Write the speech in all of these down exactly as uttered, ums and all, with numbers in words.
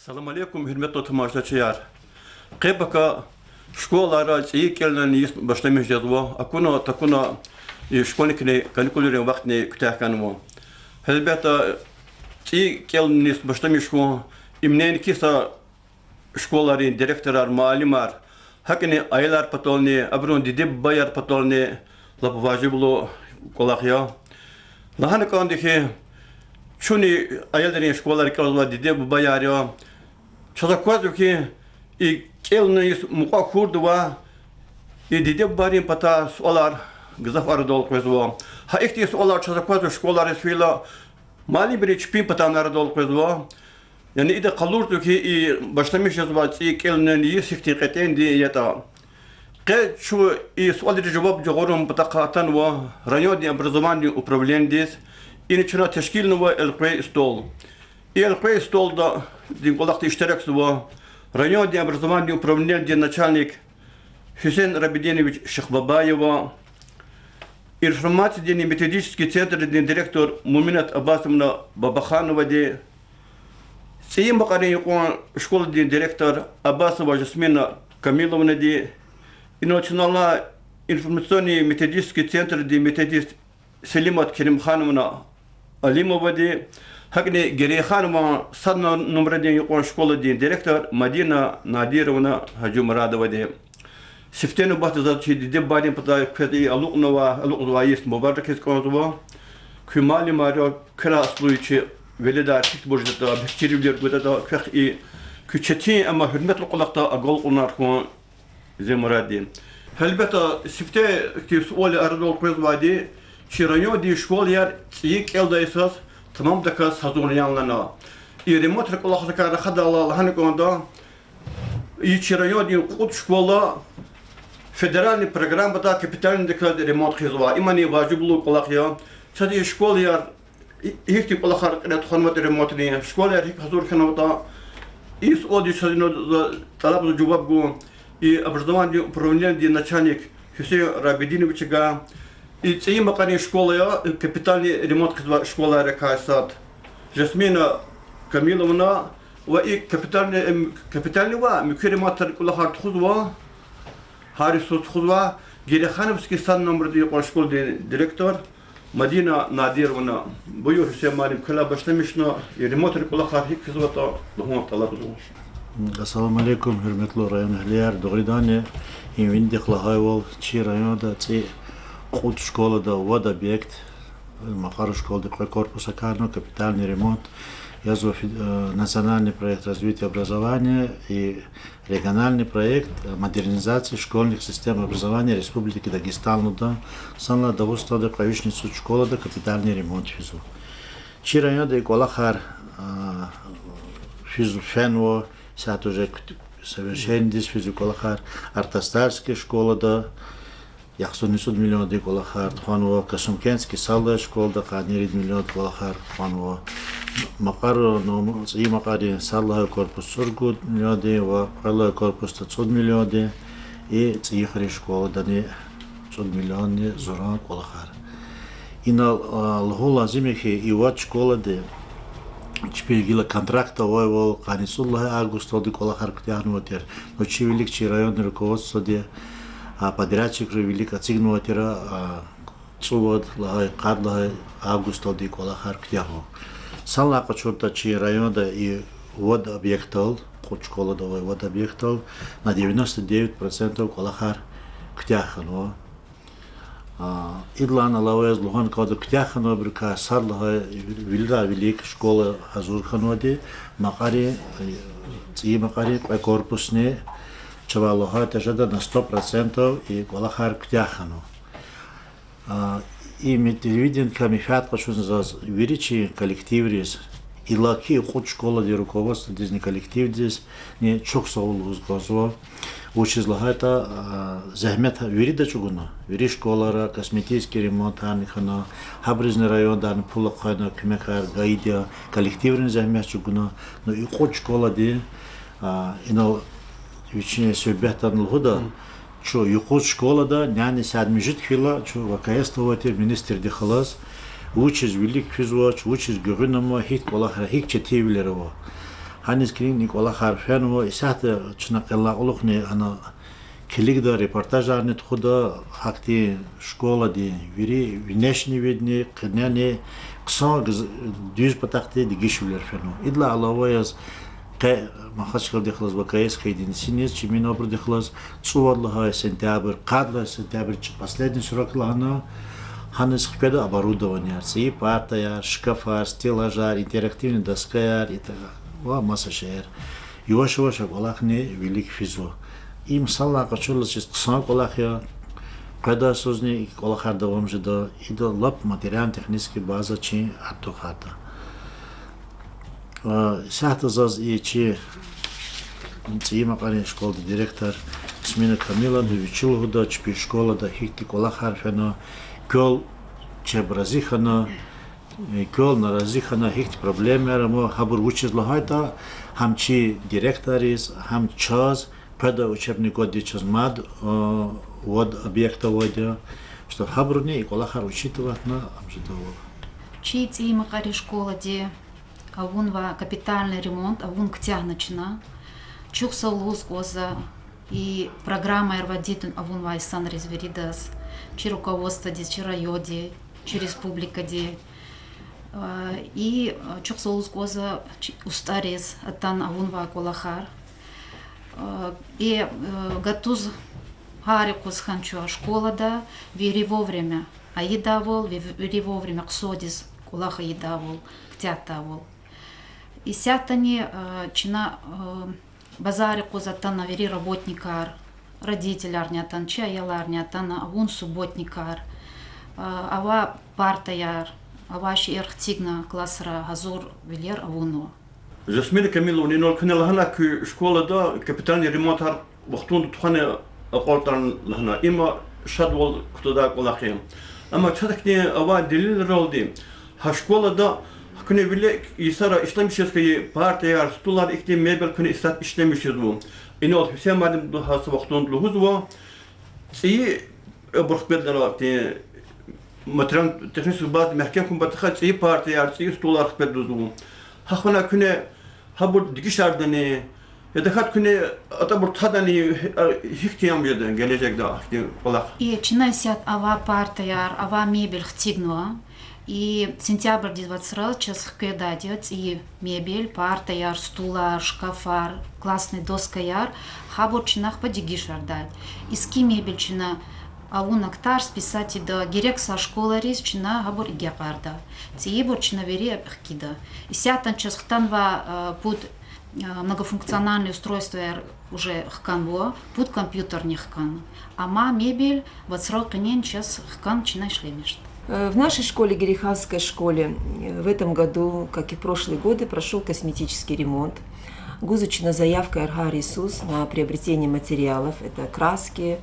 Салам алейкум, гьуьрметлу тамашачияр! Къе пака школайра цӀийи кӀелунин йис башламиш жезва, акуна-такуна и школьникрин каникулрин вахтни куьтягь хьанва. Гьелбетда, цӀийи кӀелунин йис башламиш хьун, им неинки са школайрин директорар, муаллимар, гьакӀни аялар патални, абурун диде-бубаяр патални лап важиблу кӀвалах я. Лагьана кӀанда хьи, чун аялрин школайра кӀелзавай диде-бубаяр я, чаз аквазва хьи, и кӀелунин йис мукьва хьурдавай и диде-бубайрин патай суалар гзаф арадал къвезва. Гьа ихьтин суалар чаз аквазва школайриз фейила, муаллимрин чпин патайни арадал къвезва. Яни ида къалурзава хьи, и башламиш жезвай цӀийи кӀелунин йис гьихьтин кьетӀенди ятӀа. Къе чун и суалриз жаваб жагъурун патахъай атанва райондин образованидин управленидиз, ина чна тешкилнава элкъвей стол. И элкъвей столда дин кӀвалахда иштиракзава райондин образованидин управленидин начальник Гьуьсейн Рабидинович Шихбабаева, информациядинни методический центрдин директор Муминат Аббасовна Бабахановади, ЦӀийи Макьарин юкьван школадин директор Аббасова Жасмина Камиловнади, инал чна лагьай информационно-методический центрдин методист Селимат Керимхановна Алимовади, гьакӀни Герейханован сад нумрадин юкьван школадин директор Мадина Надировна Гьажимурадовади. Сифте нубатда заз чи диде-бубайрин патай квез и алукьнава-, алукьзавай йис мубаракиз кӀанзава. Куь муаллимар, квелай аслу чи веледар гьихьтинбур жедатӀа, бехтеривилер гудатӀа, квехъ и куь четин, амма гьуьрметлу кӀвалахда агалкьунар хьун зи мурад я. Гьелбетда, сифте ихьтин суал арадал къвезвайди, чи райондин школаяр цӀийи кӀелдай йисаз тамамдаказ гьазур яни лагьана. И ремонтрин кӀвалахрикай рахадайла лагьана кӀанда, и чи райондин кьуд школа федеральный программадай капитальныйдаказ ремонт хъийизва. Имни важиблу кӀвалах я. Чаз и школаяр гьихьтин кӀвалахар кьиле тухванватӀа ремонтрин, школаяр гьикӀ гьазур хьанватӀа, и суалдиз чаз ина тӀалабзава жаваб гун и образованидин управленидин начальник Гьуьсейн Рабидиновича. И ЦӀийи Макьарин школа я, капитальный ремонт хъийизвай школайрикай сад, Жасмина Камиловна, ва и капитальный, капитальный ва муькуь ремонтрин кӀвалахар тухузва, гьар йисуз тухузва Герейхановский сад нумрадин юкьван школадин директор Мадина Надировна. Буюр, Гьуьсейн муаллим, квелай башламишна, и ремонтрин кӀвалахар гьикӀ хъийизватӀа лугьун тӀалабзава. Ассаламу алейкум, гьуьрметлу районэгьлияр. Дугъриданни, им винидихъ лагьайвал, чи районда цӀийи кьуд школада вад объект, Макьарин школади кьве корпус акарна, капитальный ремонт язва фи-, э, национальный проект развития образования и региональный проект, э, модернизации школьных систем образования Республики Дагестан лугьуда, санлай Дагъустанда кьве вишни цӀуд школада капитальный ремонт физва. Чи районда и кӀвалахар, э, физва, фенва, исятда уже кут-, совершеннодиз физва кӀвалахар. Артастарский школада яхцӀурни цӀуд миллиондин кӀвалахар тухванва, Касумкентский сад лагьай школада къанни ирид миллиондин кӀвалахар тухванва. Макьарин, ну, ЦӀийи Макьарин сад лагьай корпус цӀуругуд миллиондин ва кьвед лагьай корпусда цӀуд миллиондин, и ЦӀийи Хуьруьн школадани цӀуд миллионни зуран кӀвалахар. Инал, а, лугьун лазим я хьи, и вад школади чпин гила контракт авайвал, къанни цӀуд лагьай августалди кӀвалахар куьтягьнавай тир. Ну, чи вилик чи райондин руководстводи, а, подрядчикри вилик эцигнавай тир, а, цӀувад лагьай, къад лагьай августалди кӀвалахар куьтягьун. Санлай къачуртӀа, чи районда и вад объектдал, кьуд школада авай вад объектдал на девяносто девять процентов кӀвалахар куьтягь хьанва. А, идалай алава яз лугьун кӀанда, куьтягь хьанвайбурукай сад лагьай вил-, вилерай вилик школа гьазур хьанвайди, Макьарин, э, ЦӀийи Макьарин кьве корпусни, чавай лагьайтӀа жеда на сто процентов и кӀвалахар куьтягь хьанва. А, и ме-, телевиденикай менфят къачуна заз вири чи коллективриз, иллаки кьуд школадин руководстводизни коллективдизни чухсагъул лугьуз кӀанзава. Вучиз лагьайтӀа, а, зегьмет вирида чӀугуна, вири школайра косметический ремонтарни хьана, гьабурузни райондарни пул ахъайна, куьмекар гайиди я, коллективрини зегьмет чӀугуна. Ну, и кьуд школади, а, инал вичин суьгьбетда лугьуда, чун юкъуз школада няни сад муьжуьд хьайила, чун ВКС-да авай тир министрдихъ галаз, вучиз вилик физвач, вучиз гуьгъуьна ама, гьихьтин кӀвалахар, гьикӀ четинвилер ава. Гьаниз килигна и кӀвалахар фенва, исятда чна къенлай кьулухъни ана килигда, репортажарни тухуда, гьахьтин школадин вири внешний видни, къенени хъсан гз-, дуьз патахъди дегишвилер фенва. Идалай алава яз къе Махачкъаладихъ галаз ВКС хьайиди синиз, чи Минобрдихъ галаз цӀувад лагьай сентябрь, къад лагьай сентябрь чи последний срок лагьана, гьаниз хкведа оборудованияр, цӀийи партаяр, шкафар, стеллажар, интерактивный доскаяр, и так, ва маса шейэр. Яваш-яваш а кӀвалахни вилик физва. Им санлай къачурла чиз хъсан кӀвалах я, къведай йисузни и кӀвалахар давам жеда, ида лап материально-технический база чи артухарда. А, исятда заз и чи ЦӀийи Макьарин школадин директор Ясмина Камиловна вичи лугьуда, чпин школада гьихьтин кӀвалахар фена, квел чеб рази хьана, э, квел нарази хьана, гьихьтин проблемаяр ама, гьабур вучиз лагьайтӀа, гьам чи директорриз, гьам чаз, къведай учебный годдиз чаз мад, э, вад объект авайди я, что гьабуруни и кӀвалахар учитывать авуна ам жедайвал. Чи ЦӀийи Макьарин школади авунвай капитальный ремонт авун куьтягьна чна. Чухсагъул лугьуз кӀанзава и программаяр вад ийиз авунвай инсанриз виридаз, чи руководстводиз, чи районди, чи республикади. А, и, а, чухсагъул лугьуз кӀанзава чи устӀарриз атана авунвай кӀвалахар. А, и, а, гатуз гьар юкъуз хьана чун школада вири вовремя ийидайвал, ви-, вири вовремя хъсандиз кӀвалах ийидайвал, куьтягьдайвал. Исятдани, а, чна, а, базар юкъуз атана вири работникар, родителарни атана, чи аяларни атана, авун субботникар, а, авай партаяр, авай шейэр хцигна классра гьазурвилер авунва. Жасмина Камиловна, инал куьне лагьана куь школада капитальный ремонтар вахтунда тухвана акьалтӀарна лагьана. Им шадвал кутадай кӀвалах я. Амма чаз хьтин авай делилралди, гьа школада куьне вилик йисара ишлемишиз хьайи партаяр, стулар, ихьтин мебель куьне исятда ишлемишзава. Инал Гьуьсейн муаллимди гьа са вахтунда лугьузва, цӀийи абур хкведа, материально-технический база мягькем хьун патахъай цӀийи партаяр, цӀийи стулар хкведа лугьузва. Гьахьна куьне гьабур дегишардани, я тахьайтӀа куьне атӀабур тадани, гьихьтин ам жеда гележегда гьахьтин кӀвалах? Э, чна исятда авай партаяр, авай мебель хцигнава. И сентябрдин вацра чаз хкведайди я цӀийи мебель, партаяр, стулар, шкафар, классный доскаяр, гьабур чна ахпа дегишардай. Иски мебель чна авуна кутар списать ийида, герек са школайриз чна гьабур агакьарда. ЦӀийибур чна вири хкида. Исятда чаз хтанвай, э, пуд, э, многофункциональный устройствояр уже хканва, пуд компьютерни хкана. Амма мебель вацран къенен чаз хкана чна ишлемишда. Э, в нашей школе, Герихасской школе, э, в этом году, как и в прошлые годы, прошёл косметический ремонт. Гузва чна заявкаяр гьар йисуз на приобретение материалов. Это краски,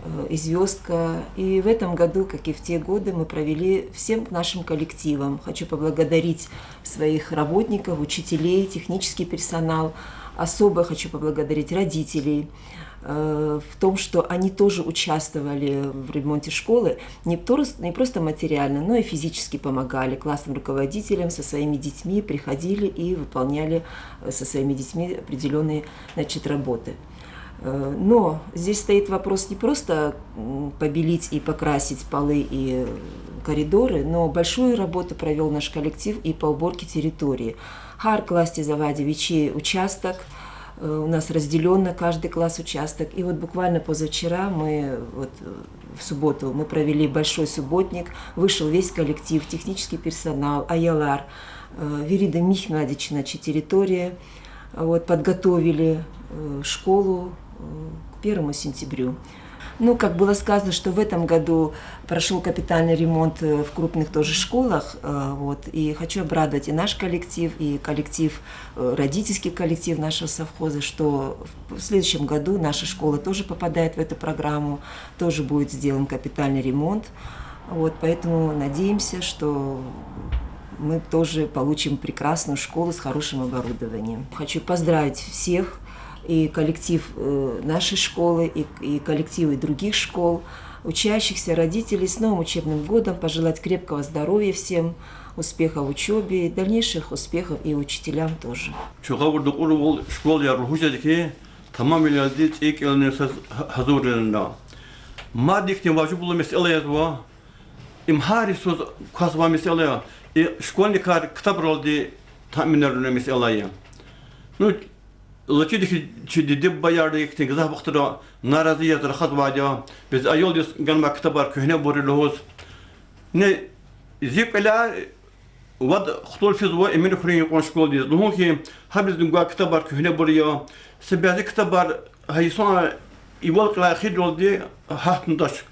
э, и звёздка. И в этом году, как и в те годы, мы провели всем нашим коллективом. Хочу поблагодарить своих работников, учителей, технический персонал. Особо хочу поблагодарить родителей, э, в том, что они тоже участвовали в ремонте школы. Не прос-, не просто материально, но и физически помогали классным руководителям, со своими детьми приходили и выполняли, э, со своими детьми определённые, значит, работы. Э, но здесь стоит вопрос не просто, м, побелить и покрасить полы и, э, коридоры, но большую работу провёл наш коллектив и по уборке территории. Гьар классдиз авайди вичи участок, э, у нас разделён на каждый класс участок. И вот буквально позавчера мы, вот, э, в субботу мы провели большой субботник, вышел весь коллектив, технический персонал, аялар, э, вирида михьнавайди чна чи территория. Вот, подготовили, э, школу, э, к первому сентябрю. Ну, как было сказано, что в этом году прошёл капитальный ремонт, э, в крупных тоже школах, э, вот, и хочу обрадовать и наш коллектив, и коллектив, э, родительский коллектив нашего совхоза, что в, в следующем году наша школа тоже попадает в эту программу, тоже будет сделан капитальный ремонт. Вот, поэтому надеемся, что мы тоже получим прекрасную школу с хорошим оборудованием. Хочу поздравить всех, и коллектив, э, нашей школы, и, и коллективы других школ, Учащихся, родителей с новым учебным годом, пожелать крепкого здоровья всем, успеха в учёбе, дальнейших успехов и учителям тоже. Чугъавурда кьурвал школаяр лугьуз жеди хьи, тамамвилелди цӀийи кӀелунин са гьа-, гьазурвилелди. Мад ихьтин важиблу месэла язва, им гьар йисуз квазвай месэла я, и школьникар ктабралди таъминарунин месэла я. Ну, заз чида хьи, чи диде-бубаяр ихьтин гзаф вахтара нарази яз рахазвайди я, бес аялдиз ганвай ктабар куьгьнебур я лугьуз. Не, зи кӀвале вад хтул физва Эминхуьруьн юкьван школадиз. Лугьун хьи, гьабурузни гвай ктабар куьгьнебур я. Са бязи ктабар гьа йисан ивал кьилай эхирралди гьатнадач,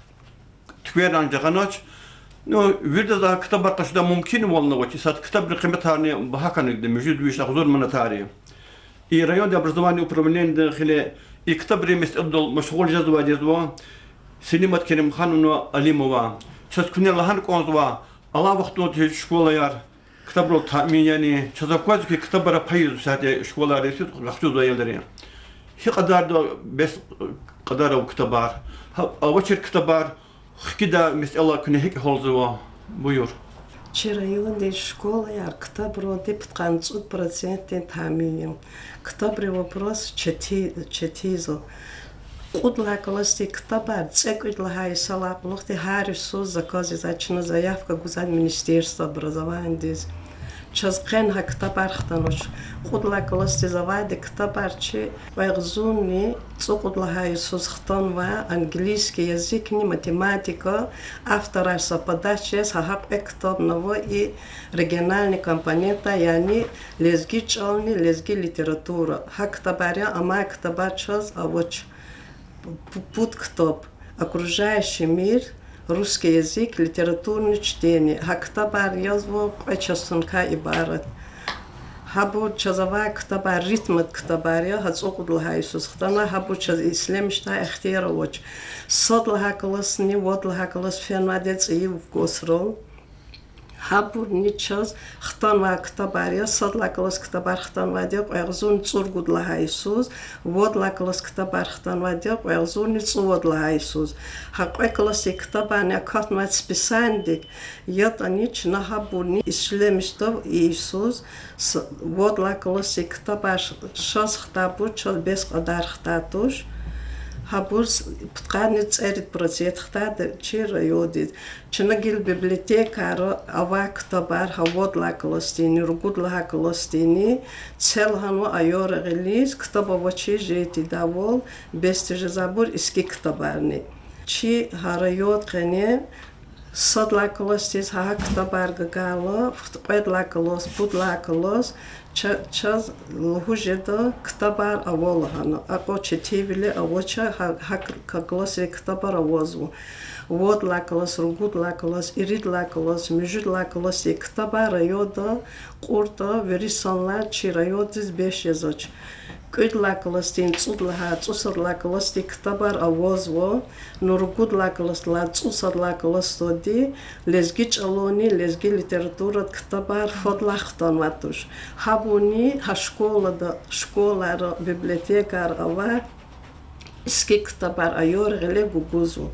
туьквер жагъанач. Ну, виридаз а ктабар къачудай мумкинвал авач, исятда ктабрин къиметарни багьа хьана, муьжуьд виш, агъзур манатар я. И райондин образование управлениедин хиле и ктабрин месэладал машгъул жезвайди язва Селимат Керимхановна Алимова. Чаз куьне лагьана кӀанзава, алай вахтунда школаяр ктабрал таъмин яни, чаз аквазва хьи, ктабар пайизва исятда школайриз, къахчузвай аялри. Гьи кьадарда бес кьадар ава ктабар, гьа, авачир ктабар хкидай месэла куьне гьикӀ гьалзава? Буюр. Чи райондин школаяр ктабралди пудкъанни цӀуд процентдин таъмин я. Ктабрин вопрос чети-, четинзава. Кьуд лагьай классдин ктабар цӀекӀуьд лагьай йисалай кьулухъди гьар йисуз заказ ийизвай, чна заявка гузвай Министерство образованиедиз. Чаз къени гьа ктабар хтанвач. Кьуд лагьай классдиз авайди ктабар чи кьве агъзурни цӀукьуд лагьай йисуз хтанвай английский языкни математика, авторар совпадать жез гьа кьве ктабни ава и региональный компонентдай, яни лезги чӀални лезги литература. Гьа ктабар я, амай ктабар чаз авач. Пу-, пуд ктаб: Окружающий мир, Русский язык, Литературные чтения. Гьа ктабар язва кьве частункай ибарат. Гьабур чаз авай ктабар, ритмда ктабар я, гьа цӀукьуд лагьай йисуз хтанвай, гьабур чаз ишлемишдай ихтияр авач. Сад лагьай классни вад лагьай класс фенвайди я цӀийи вкусрал. Гьабурни чаз хтанвай ктабар я, сад лагьай класс ктабар хтанвайди я кьве агъзурни цӀуругуд лагьай йисуз, вад лагьай класс ктабар хтанвайди я кьве агъзурни цӀувад лагьай йисуз. Гьа кьве классдин ктабарни акатнавай списаниедик ятӀани, чна гьабурни ишлемишзава и йисуз, с-, вад лагьай классдин ктабар ш-, шаз хтайбур чаз бес кьадар хтай туш. Гьабур с-, пудкъанни цӀерид процент хтайди чи райондиз. Чна гила библиотекайра авай ктабар, гьа вад лагьай классдини, ругуд лагьай классдини, це лагьанва аялри гъилиз, ктаб авачиз жен тийидайвал, бес тежезвайбур иски ктабарни. Чи гьа райондин къене сад лагьай классдиз гьа ктабар гайила, кьвед лагьай класс, пуд лагьай класс, ча-, чаз лугьуз жеда ктабар ава лагьана. Акьван четинвиле авач, гьа, гьа к-, классдин ктабар авазва. Вад лагьай класс, ругуд лагьай класс, ирид лагьай класс, муьжуьд лагьай классдин ктабар районда кьуртӀа, вири санлай чи райондиз бес жезвач. КӀуьд лагьай классдин, цӀуд лагьай, цӀусад лагьай классдин ктабар авазва, ну ругуд лагьай классдилай цӀусад лагьай классдалди лезги чӀаланни лезги литературада ктабар фадлай хтанвай туш. Гьабурни гьа школада, школайра библиотекайра авай иски ктабар аялри гъиле гугузва.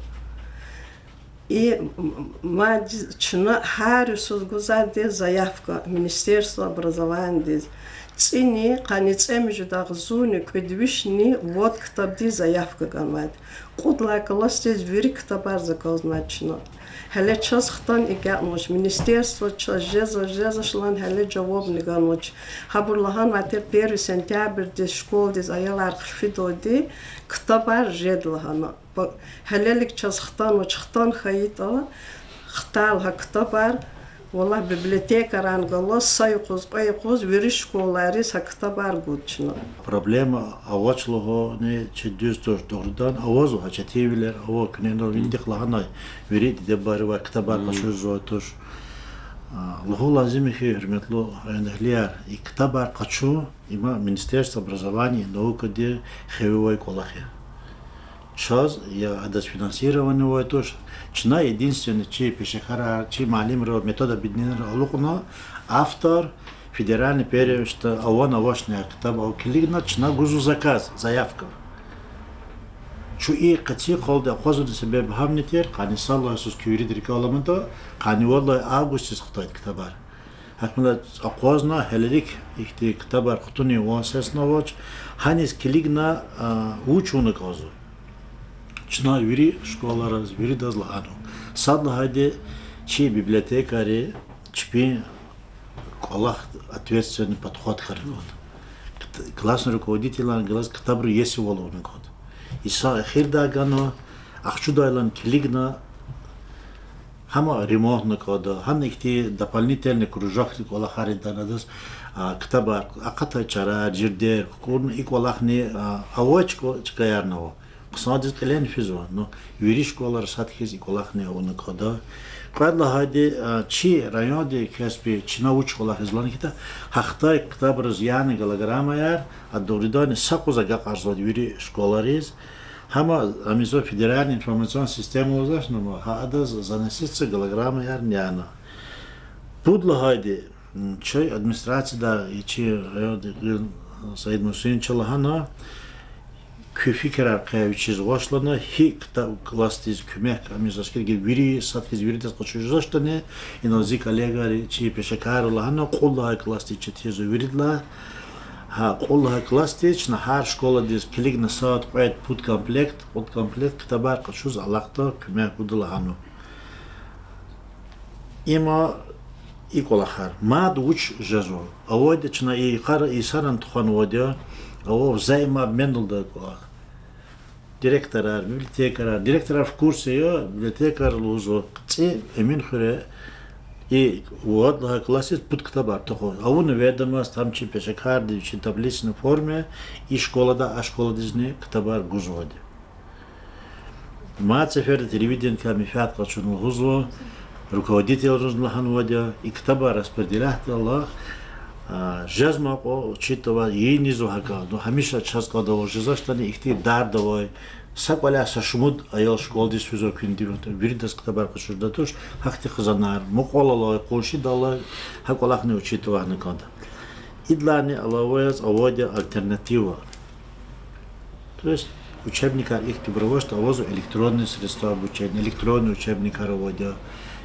И м-, м-, мад чна гьар йисуз гузвайди я заявка Министерство образованиедиз. ЦӀини, къанни цӀемуьжуьд агъзурни кӀуьд вишни вад ктабдиз заявка ганвайди. Кьуд лагьай классдиз вири ктабар заказнавай чна. Гьеле чаз хтана агакьнавач, министерстводи чаз жезва, жезвач лагьана гьеле жавабни ганвач. Гьабуру лагьанвай тир первый сентябрьдиз школадиз аялар хъфидалди ктабар жеда лагьана. Гьелелиг чаз хтанвач, хтан хьайитӀа, хтайла гьа ктабар, валлагь, библиотекайран галаз са юкъуз, кьве юкъуз вири школайриз гьа ктабар гуда чна. Проблема авач лугьуни чи дуьз туш, дугъриданни авазва, гьа четинвилер ава, куьне инал винидихъ лагьанай, вири диде-бубайривай ктабар къачузвай туш. А, лугьун лазим я хьи, гьуьрметлу райондагъилияр, и ктабар къачун, има Министерство образования и наукади хиве авай кӀвалах я. Чаз я адаз финансирование авай туш, чна единственный чи пешекарар, чи муаллимрал, методобеднийрал алукьна, автор, федеральный первенство авани-авачни ктаб ава килигна, чна гузва заказ, заявка. Чун и къецин къалди акъвазнавай себеб гьамни тир, къанни сад лагьай йисуз куь виридан рикӀел аламатӀа, къанни вад лагьай августдиз хтайди ктабар. Гьакмила акъвазна, гьелелик ихьтин ктабар хтунин ван сеснавач, гьаниз килигна, а, вуч авуна кӀанзава. Чна вири школайриз, виридаз лагьанва. Сад лагьайди, чи библиотекари чпин кӀвалах ответственный подход хьана кӀанда. Кт-, классный руководительарни галаз ктабрин иесивал авуна кӀанда. Йисан эхирдай гана, ахчудайлани килигна, гьам ремонтна кӀанда, гьана ихьтин дополнительный кружокдин кӀвалахар ийида адаз, а, ктабар, акъатай чарар, жирдер, кукӀурна и кӀвалахни, а, авай чка-, чкаярни ава. Хъсандиз кьиле физва, ну, вири школайра сад хьиз и кӀвалахни авуна кӀанда. Кьвед лагьайди, а, чи райондин кеспи чна вуч кӀвалахзава лагьана хьайитӀа, гьахьдай ктабриз яна голограммаяр, а дугъриданни са къуз агакьарзавайди вири школайриз. Гьам, ам федеральный информационный система лугьузвачни, гьа адаз заноситься голограммаярни яна. Пуд лагьайди, чи администрацияда, чи райондин гъил Саид Мусин ча лагьана, куь фикирар къе вичиз гъваш лагьана, гьи кта-, классдиз куьмек, ам аскердин вири, сад хьиз виридаз къачуз жезвачтӀани, инал зи коллегайри, чи пешекарри лагьана, кьуд лагьай классдиз четинзава виридалай. Гьа, кьуд лагьай классдиз чна гьар школадиз килигна сад, кьвед, пуд комплект, кьуд комплект ктабар къачуз алахъда куьмек гуда лагьана. Има и кӀвалахар. Мад вуч жезва? Авайди чна и йикъара йисаран тухванвайди я, ава взаимообмен лугьудай кӀвалах. Директорар, библиотекарар, директорар в курсе я, библиотекарар лугьузва, ЦӀи, Эминхуьре, и вад лагьай классдиз пуд ктаб артух ава. Авуна ведомость, гьам чи пешекардиз, вичин таблицный форме, и школадай а школадизни ктабар гузвайди. Мад сеферда телевидениедикай менфят къачуна лугьузва, руководительриз лагьанвайди я, и ктабар распределятдайла, а, жезмай кьван учителар ийизва гьакӀ, ну, гьамиша чаз кӀандавай жезвачтӀани ихьтин дарда авай, са кӀваляй са шумуд аял школадиз физва куьнди, виридаз ктабар къачуз жедай туш, гьахьтин хизанар, мукьвал алай, къуншидал алай, гьа кӀвалахни учителар гьана кӀанда. Идалайни алава яз авайди я альтернатива. То есть учебникар ихьтинбур авачтӀа, авазва электронные средства обучения, электронный учебникар авайди я.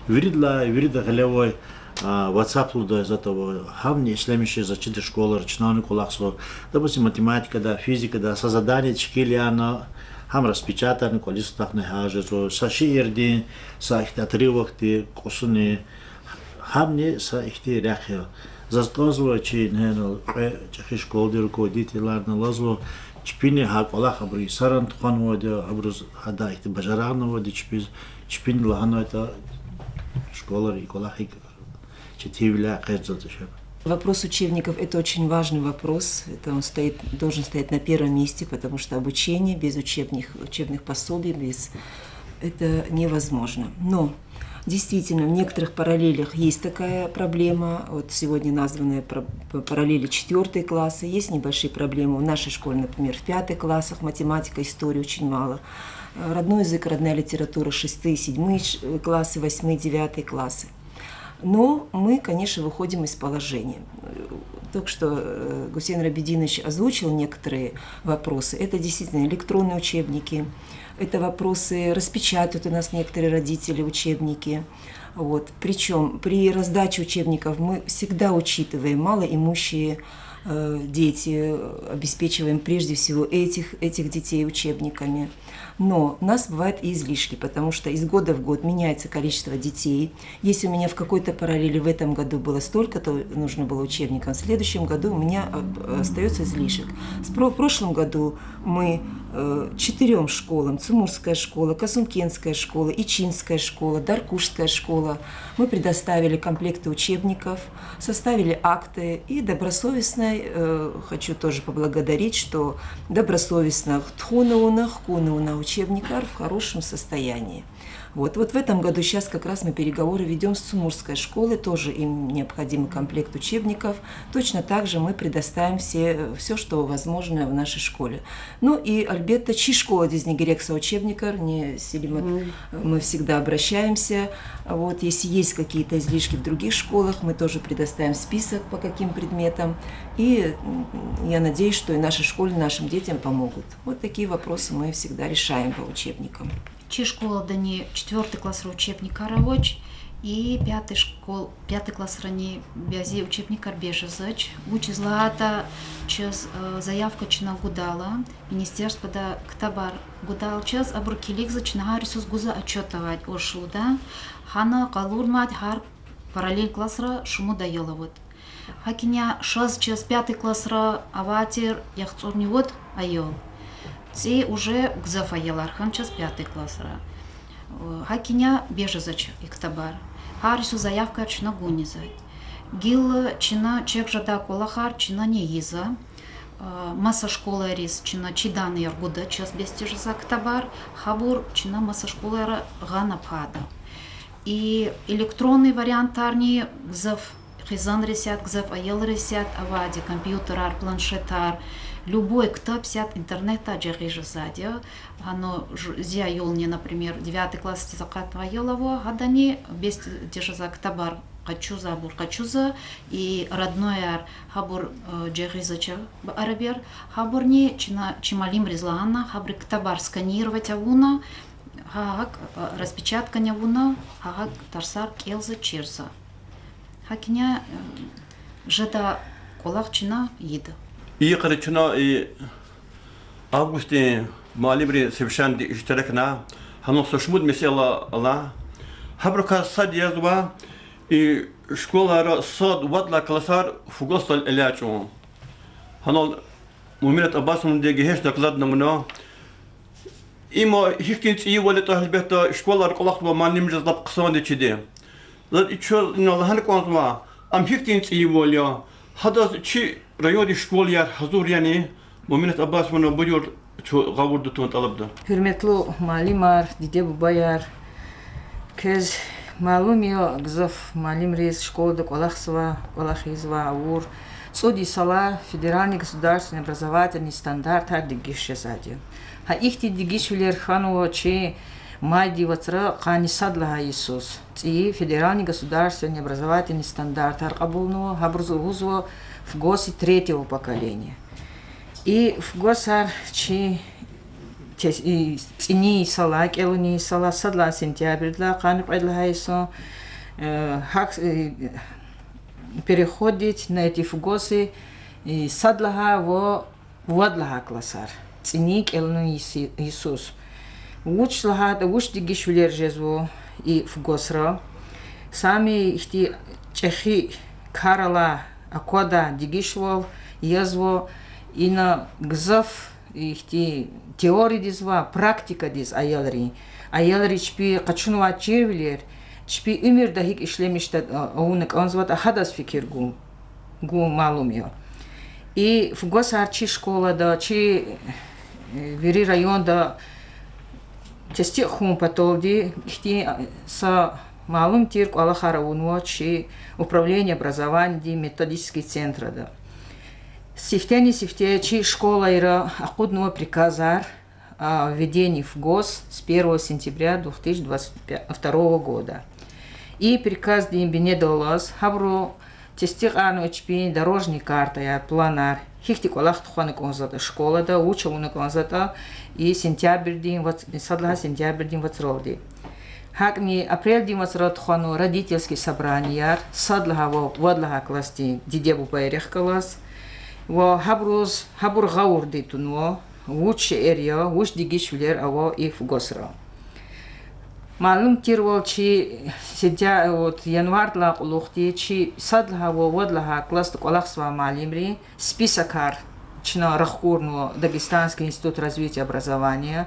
Виридалай, вирида гъиле авай, а, WhatsApp лугьудай затӀ ава, гьамни ишлемишзава чида школайра, чнани кӀвалахзава. Допустим, математикада, физикада са задание тешкил яна, гьам распечатать авуна кӀвализ хтахна гьажезва, са шиирдин, са ихьтин отрывокдин, кӀусунин, гьамни са ихьтин рехъ я. Заз кӀанзава чи ингье кьве чӀехи школадин руководительарни лугьузва, чпини гьа кӀвалах абуру йисаран тухванвайди я, абуруз гьадан ихьтин бажарагъни авайди чпиз, чпини лагьанайтӀа, школайра и кӀвалах икӀ четинвиляй экъечӀзаватӀа шаб. Вопрос учебников — это очень важный вопрос. Это он стоит, должен стоять на первом месте, потому что обучение без учебных, учебных пособий, без, это невозможно. Но действительно, в некоторых параллелях есть такая проблема. Вот сегодня названы про-, п-, параллели четвёртые классы. Есть небольшие проблемы в нашей школе, например, в пятых классах, математика, история очень мало. Э, родной язык, родная литература, шестые, седьмые ш-, э, классы, восьмые, девятые классы. Но мы, конечно, выходим из положения. Э, только что, э, Гусейн Рабидинович озвучил некоторые вопросы. Это действительно электронные учебники, это вопросы, распечатывают у нас некоторые родители учебники. Вот. Причём при раздаче учебников мы всегда учитываем малоимущие, э, дети, э, обеспечиваем прежде всего этих, этих детей учебниками. Но у нас бывают и излишки, потому что из года в год меняется количество детей. Если у меня в какой-то параллели в этом году было столько-то нужно было учебников, в следующем году у меня, э, остаётся излишек. В про-, прошлом году мы, э, четырём школам: Цумурская школа, Казумкентская школа, Ичинская школа, Даркушская школа, мы предоставили комплекты учебников, составили акты и добросовестно, э, хочу тоже поблагодарить, что добросовестно хтхуна вуна, хкуна вуна учебникар в хорошем состоянии. Вот, вот в этом году сейчас как раз мы переговоры ведём с Цумурской школой, тоже им необходим комплект учебников. Точно так же мы предоставим все, всё, что возможно в нашей школе. Ну и, альбетта, чи школадизни герек са учебникар, не Селимат, мы всегда обращаемся. Вот, если есть какие-то излишки в других школах, мы тоже предоставим список, по каким предметам. И, м, я надеюсь, что и нашей школе, нашим детям помогут. Вот такие вопросы мы всегда решаем по учебникам. Чи школадани четвёртый классра учебникар авач, и пятый школ-, пятый классрани бязи учебникар бес жезвач. Вучиз лагьайтӀа чаз, э, заявка чна гудайла, министерствода ктабар гудайла чаз, абуру килигзава, чна гьар йисуз гузва отчёт авайди оршууда. Гьана къалурнавайди гьар параллель классра шумуд аял аватӀа. ГьакӀ я, шаз чаз пятый классра авай тир яхцӀурни вад аял. ЦӀи уже гзаф аялар хьана чаз пятый классра. ГьакӀ я, бес жезвач и ктабар. Гьар йисуз заявкаяр чна гунизва. Гила чна чеб жедай кӀвалахар чна ийизва. Маса школайриз чна чиданаяр гуда, чаз бес тежезвай ктабар, гьабур чна маса школайра гъана пайда. И электронный вариантарни гзаф хизанриз исят, гзаф аялриз исят авайди, компьютерар, планшетар, любой ктаб исят интернетдай жагъиз жезвайди я. Гьана ж-, зи аюлни, например, девятый классдиз акъатнавай аял ава, гьадани бес тежезвай ктабар къачуза, абур къачуза, и роднояр, гьабур, э, жагъизвач, арабияр, гьабурни чна, чи муаллимриз лагьана, гьабурун ктабар сканировать авуна, гьа гьакӀ, э, распечаткани авуна, гьа гьакӀ тарсар кӀелзава, чирзава. ГьакӀ я, э, жедай кӀвалах чна ийида. Икьри чна и августдин муаллимрин совещаниеда иштиракна, гьанал са шумуд месэла ала. Гьабурукай сад язва, и школайра сад-вад лагьай классар ФГОСдал элячӀун. Гьанал Муъминат Аббасовнади гегьенш докладна вуна. Им гьихьтин цӀийивал ятӀа, гьелбетда, школайра кӀвалахзавай муаллимриз лап хъсанди чиди. Заз и чаз ина лагьана кӀанзава, ам гьихьтин цӀийивал я, гьадаз чи райондин школаяр гьазур яни, Муъминат Аббасовна, буюр, чун гъавурда тун тӀалабда. Гьуьрметлу муаллимар, диде-бубаяр, квез малум я, гзаф муаллимриз школада кӀвалахзава, кӀвалах ийизва авур, цӀуд йисалай федеральный государственный образовательный стандартар дегиш жезвайди я. Гьа ихьтин дегишвилер хьанва чи майдин вацра къанни сад лагьай йисуз. ЦӀийи федеральный государственный образовательный стандартар кьабулнава, гьабуруз лугьузва ФГОСы третьего поколения. И ФГОСар чи те-, и цӀинин йисалай, кӀелунин йисалай, сад лагьай сентябрдилай къанни кьвед лагьай йисун, э, гьакӀ, э, переходить на эти ФГОСы, и сад лагьай ва вад лагьай классар, цӀинин кӀелунин йиси-, йисуз. Вуч лагьайтӀа, вуч дегишвилер жезва и ФГОСра? Сами ихьтин чӀехи кар алай, аквадай дегишвал язва, ина гзаф ихьтин теориядиз ва практикадиз аялрин, аялри чпи къачунвай чирвилер, чпи уьмуьрда гьикӀ ишлемишда, а, авуна кӀанзаватӀа, гьадаз фикир гун, гун малум я. И ФГОСар чи школада, чи, э, вири районда тестикь хьун паталди ихьтин, а, са малум тир кӀвалахар авунва чи управление образованиядин методический центрада. Сифтени-сифте чи школайра акъуднава приказар о введении ФГОС с первого сентября две тысячи двадцать второго года. И приказдин бинедаллаз гьабуру тестикьарнава чпин дорожный картаяр, планар, гьихьтин кӀвалах тухвана кӀанзаватӀа школада, вуч авуна кӀанзаватӀа и сентябрдин вац-, сад лагьай сентябрдин вацралди. ГьакӀни апрелдин вацра тухванва родительский собранияр сад лагьай ва вад лагьай классдин диде-бубайрихъ галаз. Ва гьабуруз, гьабур гъавурда тунва, вуч шейэр я, вуч дегишвилер ава и ФГОСра. Малум тирвал, чи сентя-, вот, январдилай кьулухъди чи сад лагьай ва вад лагьай классда кӀвалахзавай муаллимрин списокар чна рахкурнава Дагестанский институт развития образования.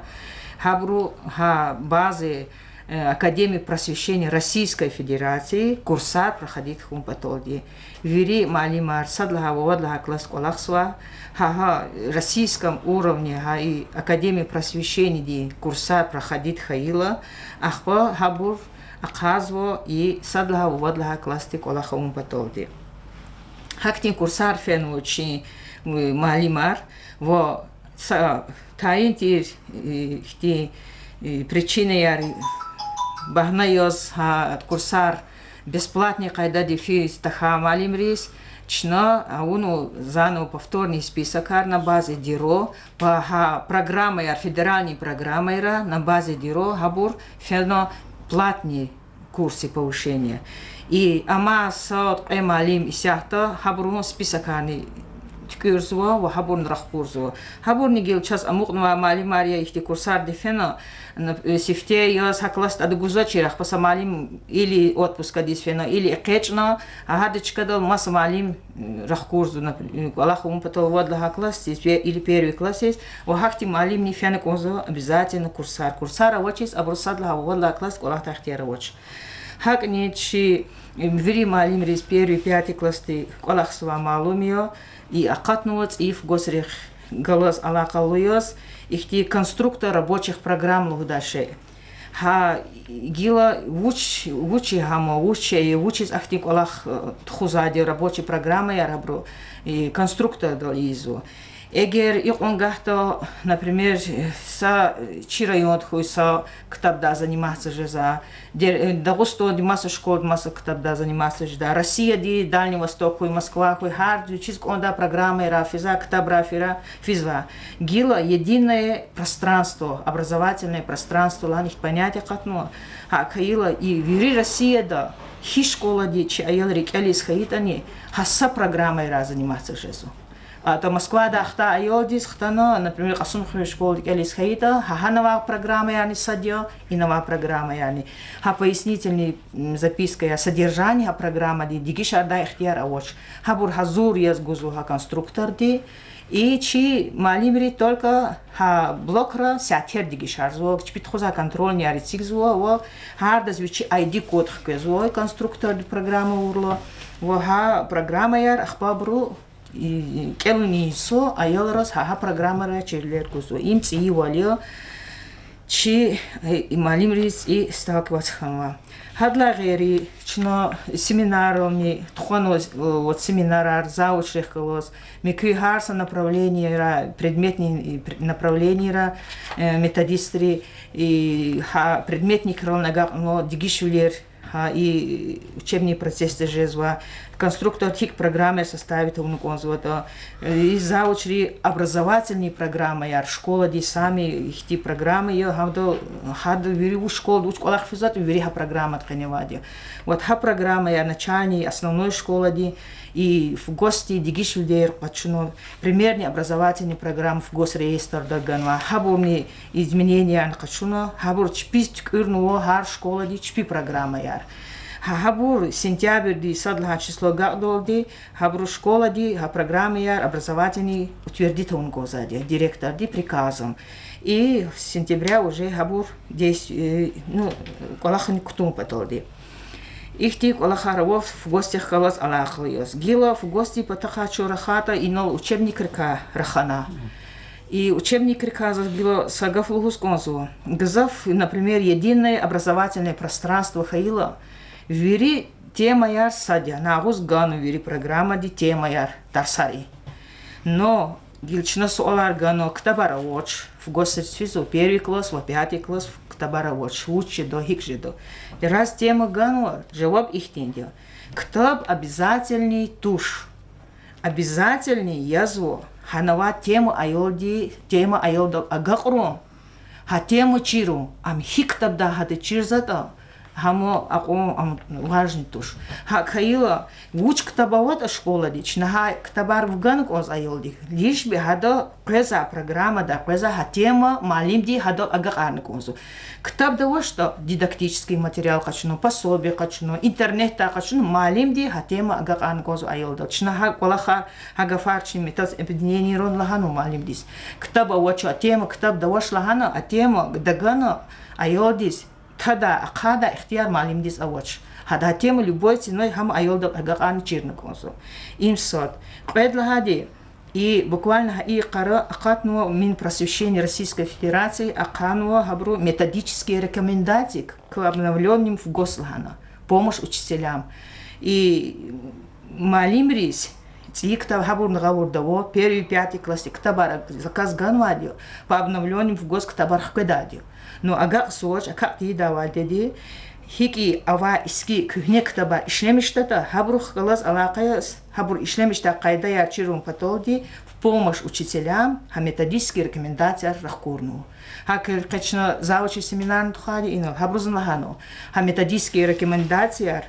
Гьабуру гьа бази Академии просвещения Российской Федерации курсар проходить хьун паталди. Вири муаллимар сад лагьай ва вад лагьай класс кӀвалахзава, гьа, гьа российском уровне, гьа и Академия просвещениедин курсар проходить хьайила, ахпа гьабур ахъайзава и сад лагьай ва вад лагьай классдин кӀвалах авун паталди. Гьахьтин курсар фенва чи, э, муаллимар, ва са тайин тир, э, ихьтин, э, причинаяр багьна яз гьа курсар бесплатный къайдада физ тахьай муаллимриз, чна авунва заново повторный списокар на базе ДИРО, ва гьа программаяр, федеральный программаяр на базе ДИРО, гьабур фена платный курсы повышения. И амма са кьве муаллим исятда гьабурун списокарни туькӀуьрзава ва гьабурни рахкурзава. Гьабурни гила чаз амукьнавай муаллимар я, ихьтин курсарди фена, на, э, сифте яз гьа классда ада гузвачир, ахпа са муаллим или отпускадиз фена, или экъечӀна, гьа гьада чкадал маса муаллим, м, рахкурзава, на, э, кӀвалах авун патал вад лагьай классдиз или первый классдиз, ва гьахьтин муаллимни фена кӀанзава обязательно курсар. Курсар авачиз абуру сад лагьай ва вад лагьай класс кӀвалахдай ихтияр авач. ГьакӀни чи, м, вири муаллимриз первый, пятый классди кӀвалахзавай малум я, и акъатнава цӀийи фгосрихъ галаз алакъалу яз, ихьтин конструктор рабочих программ лугьудай шей. Гьа гила вуч, вуч я гьам, вуч я, вучиз ахьтин кӀвалах, э, тухузвайди я, рабочий программаяр абуру, и, конструктордал ийизва. Эгер икьван гагьда, например, са чи районда хьуй са ктабдай заниматься жезва, Дагъустандин маса школада маса ктабдай заниматься жеда, Россиядин Дальний Восток хьуй, Москва хьуй, гьар вичиз кӀандай программаяр физва, ктабар физва. Гила единое пространство, образовательное пространство лагьана ихьтин понятие акъатнава. ГьакӀ хьайила и вири Россияда гьи школади чи аял рикӀелиз хьайитӀани, гьа са программаяр заниматься жезва. АтӀа Москвадай хтай аялдиз хтана, например, Кьасумхуьруьн школада рикӀелиз хьайитӀа, гьа, гьа авай программаярни сад я, ина авай программаярни. Гьа пояснительный, м, запискаяр, содержание гьа программадин дегишардай ихтияр авач. Гьабур гьазур яз гузва гьа конструкторди. И чи муаллимри только гьа блокра сятер дегишарзава, чпи тухузвай контрольныйяр эцигзава ва гьардаз вичи I D код хквезва конструкторди программа авурла. Ва гьа программаяр ахпа абуру, и, кӀелунин йисуз аялриз гьа, гьа программара чирвилер гузва. Им цӀийивал я, чи, э, муаллимриз и ставка аваз хьанва. Гьадалай гъейри чна семинаррални тухванва, э, вот семинарар завучрихъ галаз, муькуь гьар са направлениера, предметный, э, пр-, направлениера, э, методистри, и гьа предметникрални агакьнава дегишвилер, гьа и учебный процессда жезвай, конструкторди гьикӀ программаяр составить авуна кӀанзаватӀа, и завучри образовательный программаяр, школади сами ихьтин программа я, гьада, гьада вири вуч школада вуч кӀвалах физватӀа, вири гьа программада къеневайди я. Вот гьа программаяр начальный, основной школадин и ФГОС-дин дегишвилер къачуна, примерный образовательный программа ФГОС реестрда ганва, гьабурни изменениярни къачуна, гьабур чпиз туькӀуьрнава гьар школади чпи программаяр. Гьа, гьабур сентябрдин сад лагьай число агакьдалди, гьабуру школади гьа программаяр образовательный утвердить авун кӀанзавайди я директордин приказом. И с сентября уже гьабур дес-, э, ну, кӀвалахни кутун паталди. Ихьтин кӀвалахар ава ФГОС-дихъ галаз алакъалу яз. Гила ФГОС-дин патахъай чун рахайтӀа, инал учебникрикай рахана. И учебникрикай заз гила са гаф лугьуз кӀанзава. Гзаф, например, единое образовательное пространство хьайила, вири темаяр сад я, агъуз ганва вири программадин темаяр, тарсари. Но гила чна суалар гана, ктабар авач, ФГОС-риз физва первый класс ва пятый класс, ктабар авач, вуч жеда, гьикӀ жеда. Раз тема ганва, жаваб ихьтинди я. Ктаб обязательный туш. Обязательный язва гьана авай тема аялди, тема аялдал агакьарун, гьа тема чирун, ам гьи ктабдай гьада чирзаватӀа, гьам акьван ам важный туш. ГьакӀ хьайила, вуч ктаб аватӀа школади, чна гьа ктабар вугана кӀанзава аялдик, лишь бы гьада къвезвай программадай къвезвай гьа тема муаллимди гьадал агакьарна кӀанзава. Ктабда авачтӀа, дидактический материал къачуна, пособие къачуна, интернетдай къачуна, муаллимди гьа тема агакьарна кӀанзава аялдал. Чна гьа кӀвалахар, гьа гафар чи метаз объединенийрани лагьанва муаллимдиз. Ктаб авач, а тема ктабда авач лагьана, а тема тагана аялдиз тадай, ахъадай ихтияр муаллимдиз авач. Гьада тема любой ценой гьам аялдал агакьарна чирна кӀанзава. Им сад. Кьвед лагьайди, и буквально гьа и йикъара акъатнава Минпросвещения Российской Федерации, акъатнава гьабуру методические рекомендации к обновлённым ФГОС лагьана, помощь учителям. И муаллимриз цӀийи ктаб гьабурни гъавурда ава, первый, пятый классдин ктабар заказ ганвайди я, по обновлённым ФГОС ктабар хкведайди я. Ну, агакьзавач, акакь тийидайвал дидеди, гьикӀ авай иски куьгьне ктабар ишлемишдатӀа, гьабурухъ галаз алакъа яз, гьабур ишлемишдай къайдаяр чирун паталди, в помощь учителям гьа методические рекомендацияр рахкурнава. ГьакӀ къе чна завучрин семинарни тухвайди я инал, гьабурузни лагьанва, гьа методические рекомендацияр,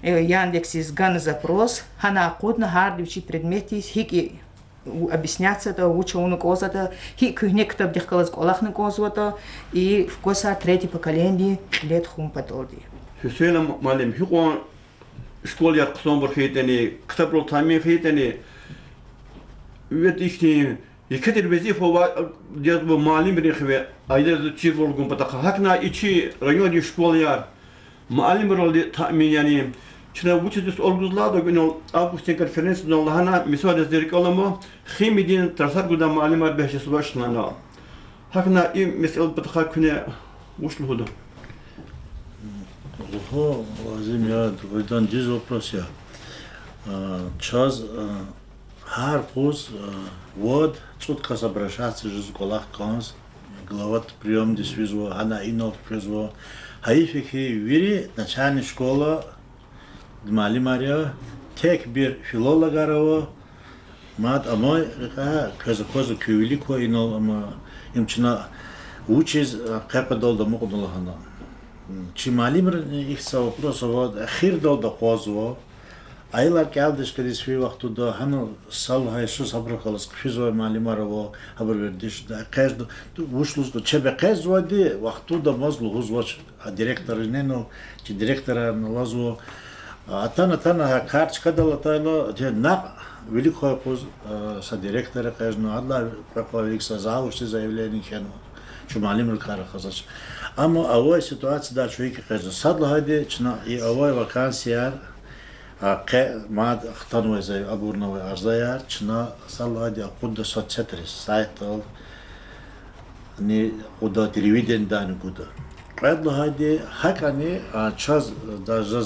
э, Яндексдиз гана запрос, гьана акъудна гьарда вичин предметдиз гьикӀ объяснятьзаватӀа, вуч авуна кӀанзаватӀа, гьикӀ куьгьне ктабдихъ галаз кӀвалахна кӀанзаватӀа, и ФГОСар третье поколениедин кьиле тухун паталди. Гьуьсейн муаллим, гьикьван школаяр хъсанбур хьайитӀани, ктабрал таъмин хьайитӀани, вед ихьтин еке тир везифа авай, яз ва муаллимрин хиве, айдаз чирвал гун патахъай. ГьакӀни и чи райондин школаяр муаллимралди таъмин яни? Чна вучиз и суал гуз лагьайтӀа, инал августдин конференциядал лагьана, мисал яз рикӀел алама, химиядин тарсар гудай муаллимар бес жезвач лагьана. ГьакӀни и месэладин патахъай куьне вуч лугьуда? Лугьун лазим я, дугъриданни дуьз вопрос я. А, чаз, а, гьар къуз, а, вад-цӀуд кас обращаться жез кӀвалах кӀанз, глават приёмдиз физва, гьана инал физва. Гьайиф я хьи, вири начальный школадин муаллимар я, тек-бир филологар ава, мад амай рекьяй квез аквазва, куь вилик ква инал, амма им чна вучиз, а, къекъведалди амукьда лагьана. Чи муаллимрин ихьтин са вопрос ава, эхирдалди акъвазва. Аялар кӀелдайди чкадиз фейи вахтунда, гьана са лагьай йисуз гьабурухъ галаз хъфизвай муаллимар ава, гьабур вердишда, экъечӀда, вуч лугьуз, чеб экъечӀзавайди вахтунда амаз лугьузвач, а директоррини, ну, чи директорарни алазва. Атана-атана гьа кар чкадал атайла, накь вилик квай къуз, а, са директор экъечӀна, адалай кьве-кьве вилик са завучди заявление кхьенва, чун муаллимрикай рахазвач. Амма авай ситуациядай чун икӀ экъечӀна. Сад лагьайди, чна и авай вакансияр, а, къе мад хтанвай за-, абурнавай арзаяр чна сад лагьайди акъудда соцсетриз, сайтдал, ни акъуда, телевиденидайни гуда. Кьвед лагьайди, гьакӀани, а, чаз, даже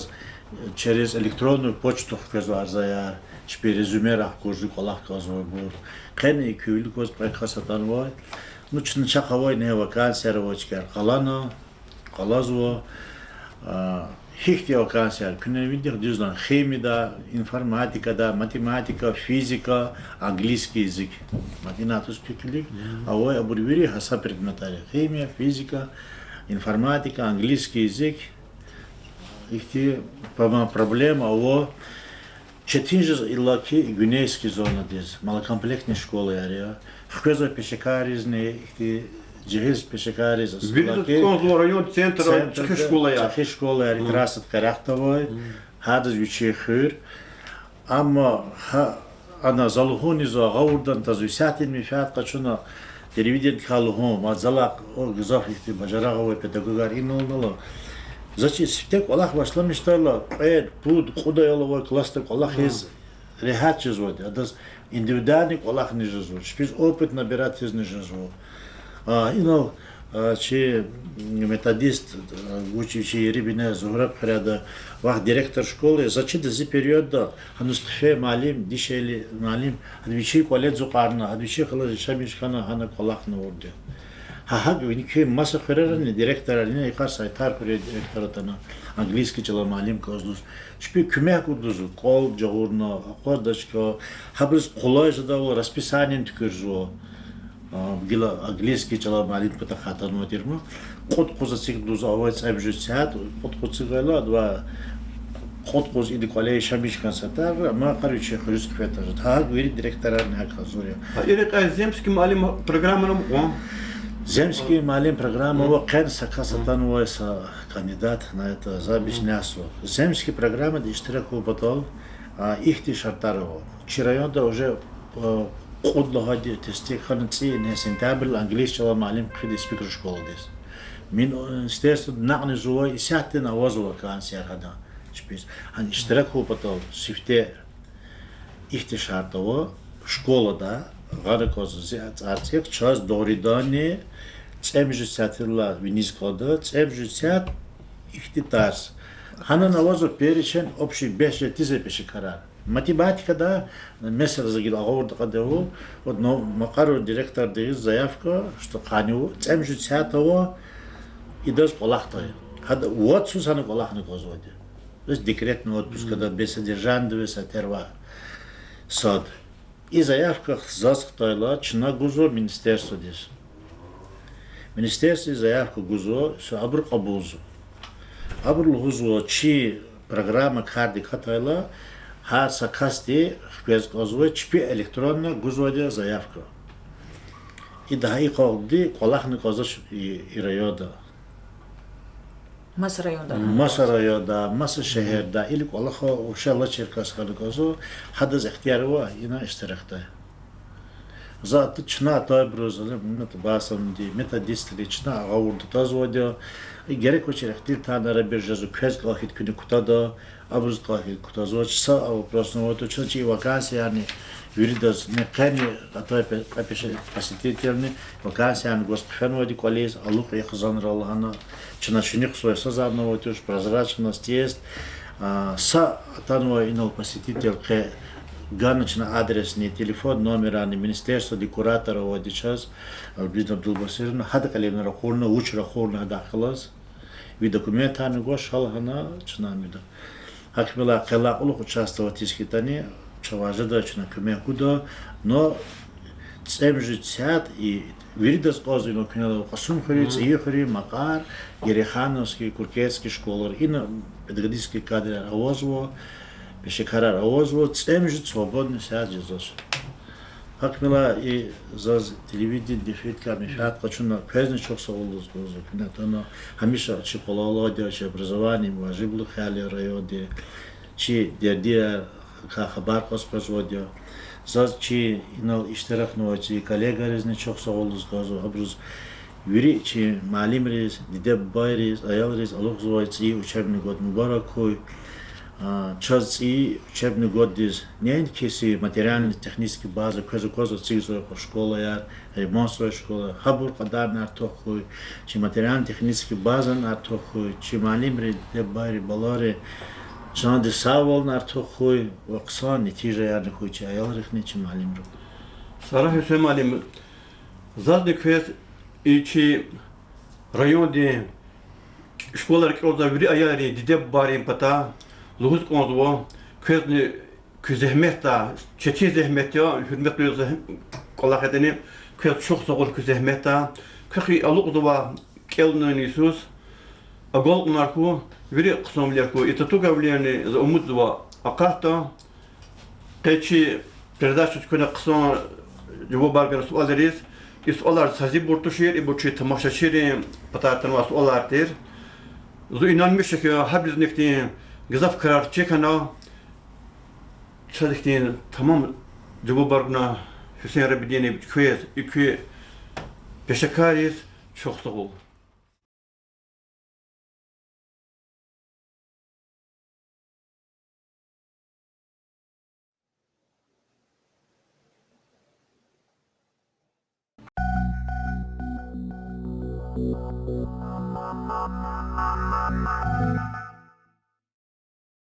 через электронную почту хквезва арзаяр, чпи резюмерай хкажиз кӀвалах кӀанзавайбур. Къени куь вилик кваз кьве кас атанвай. Ну, чна чахъ авай, ингье вакансияр авай чкаяр къалана, къалазва, а, гьихьтин вакансияр, куьне винидихъ дуьз лагьана, химияда, информатикада, математика, физика, английский язык. Мад ина атуз куь килиг, авай абур вири гьа са предметар я. Химия, физика, информатика, английский язык. Ихьтин, по-моему, проблема ава. Четин жез иллаки гуьнейский зонадиз, малокомплектный школаяр я. Хквезва пешекарризни, ихьтин жегьил пешекарриз. Виридаз кӀанзава район центрда чӀехи школаяр. ЧӀехи школаяр, как раз къерехда авай. Гьадаз вичин хуьр. Амма гьа, ана за лугьуниз, гъавурда таз исятда менфят къачуна, телевиденидикай лугьун, мад залай гзаф ихьтин бажарагъ авай педагогар иналнала. За чи сифте кӀвалах башламишдайла, кьвед, пуд, кьуд аял авай классда кӀвалахиз регьят жезвайди, адаз индивидуальный кӀвалахни жезва, чпиз опыт набирать ийизни жезва. А, инал, а, чи методист, а, вуч вичи ери бине Зугьра Пхряда, вахъ директор школы, за чида зи периодда гьаниз хъфей муаллим, дишегьли муаллим, гьада вичин кӀвале ацукьарна, гьада вичин халаз яшамиш хьана, гьана кӀвалахна авурди. Гьа гьакӀ виниз куь маса хуьрерани директорар, ина йикъар Сайтар хуьре директор атана, английский чӀалай муаллим кӀанзаваз. Чпи куьмек гудазва, кӀвал жагъурна, акъваздай чка, гьабуруз къулай жедайвал расписаниени туькӀуьрзава. А, гила английский чӀалай муаллимдин патахъай атанвай тир ман. Кьуд къуз эцигзава авай цӀемуьжуьд сят, кьуд къуз эцигайла, адавай кьуд къуз ида кӀвале яшамиш хьана сятар, амай йикъар вичин хуьруьз хъфеда жеда. Гьакӏ вири директорарни гьакӏ гьазур я. А и рекьяй земский муаллим программани ава? Земский муаллим программа ава, къени са кас атанвай, са кандидат на это, за бишнесу. Земский программада иштирак авун патал, а, ихьтин шартӀар ава. Чи районда уже, а, кьуд лагьайди тестикь хьана, цӀийи сентябрьда английский чӀалай муаллим хъфида Испикру школадиз. Мин-, министерствода накьни жува исятдани авазва вакансияр гьада. Чпиз гьана иштирак авун патал сифте ихьтин шартӀ ава, школада гъана кӀанзава зи цӀарцӀик, чаз дугъриданни цӀемуьжуьд сятдилай виниз кӀанда, цӀемуьжуьд сят ихьтин тарс. Гьанани авазва перечень общий бес жедиз пешекарар. Математикада, месела, за гила агъавурда кьада ва, вот, но, Макьаров директордиз заявка, что къанни ава, цӀемуьжуьд сят ава, идаз кӀвалахдай. Гьада вад йисуз гьана кӀвалахна кӀанзавайди. То есть декретный отпускда, без содержанияда, вес тер ва сад. И заявка заз хтайла, чна гузва министерстводиз. Министерстводиз заявка гузва, всё, абуру кьабулзава. Абуру лугьузва, чи программа кардик гьатайла, гьар са касди хквез кӀанзава, чпи электронно гузвайди я заявка. Ида гьа и халкьди кӀвалахна кӀанзавач и, и районда. Маса районда. Маса районда, маса шегьерда, или кӀвалахал вообще лачеркас хьана кӀанзава, гьадаз ихтияр ава ина иштиракдай. За ат-, чна атайбуруз, Мегьамед Аббасовди, методистри, чна агъавурда тазвайди я. Герек авачир ихтилатарни арабир жезва, квез кӀан хьайитӀа куьне кутада, абуруз кӀан хьайитӀа кутазвач, са вопросни авайди туш, чна чи вакансиярни виридаз, мекьвани атай пе-, пе-, посетительни вакансиярни гваз хъфенвайди кӀвализ, алукьун хизанра лагьана, чна чуьнуьхзавай са затӀни авайди туш, прозрачность есть. А, са атанвай инал посетитель къе гана чна адресни, телефон номерарни, министерстводин куратор авайди чаз, Альбина Абдулбасировна, гьада кьиле вуна ракъурна, вуч ракъурна гьадахъ галаз. Ви документарни гваз, ша лагьана, чна мида. Гьакмила къе лай кьулухъ участвовать ийиз хьайитӀани, чавай жедай чна куьмек гуда, но цӀемуьжуьд сят и виридаз кӀанзава, куьне лагьайла, Кьасумхуьруьн, ЦӀийихуьруьн, Макьар, Герейхановский, Куркетский школайра, ина педагогический кадрар авазва, пешекарар авазва, цӀемуьжуьд свободный сят жезвач. Гьакмила и заз телевидениедин эфирдикай менфят къачуна, квезни чухсагъул лугьузва, куьне атана, гьамиша чи къвалав алайди я, чи образованиедин важиблу хиял я районди, чи дердияр, хабар кьаз къвезвайди я. Заз чи инал иштиракнавай чи коллегаризни чухсагъул лугьуз кӀанзава, абуруз вири чи муаллимриз, диде-бубайриз, аялриз алукьзавай ЦӀийи учебный год мубарак хьуй. А, чаз ЦӀийи учебный годдиз неинки са материально-технический база квез аквазва, эцигзавай кьван школаяр, ремонтзавай школа, гьабур кьадарни артух хьуй, чи материально-технический базани артух хьуй, чи муаллимри, диде-бубайри, балайри чандин сагъвални артух хьуй ва хъсан нетижаярни хьуй чи аялрихъни, чи муаллимрихъни. Сара Гьуьсейн муаллим, зазни квез и чи райондин школайра кӀелзавай вири аялрин диде-бубайрин патай лугьуз кӀанзава, квезни куь зегьметдай, четин зегьмет я, гьуьрметлу кӀвалах ятӀани, квез чухсагъул куь зегьметдай. Квехъ и алукьзавай кӀелунин йисуз агалкьунар хьуй, вири хъсанвилер хьуй. И татугайвилерни за умудзава акъатда. Къе чи передачадиз куьне хъсан жавабар гана суалриз. И суалар са зибур тушир, ибур чи тамашачийрин патай атанвай суалар тир. Зун инанмиш я хьи, гьабурузни ихьтин гзаф крар чир хьана. Чаз ихьтин тамам жавабар гана Гьуьсейн Рабидинович квез, и куь пешекарриз чухсагъул.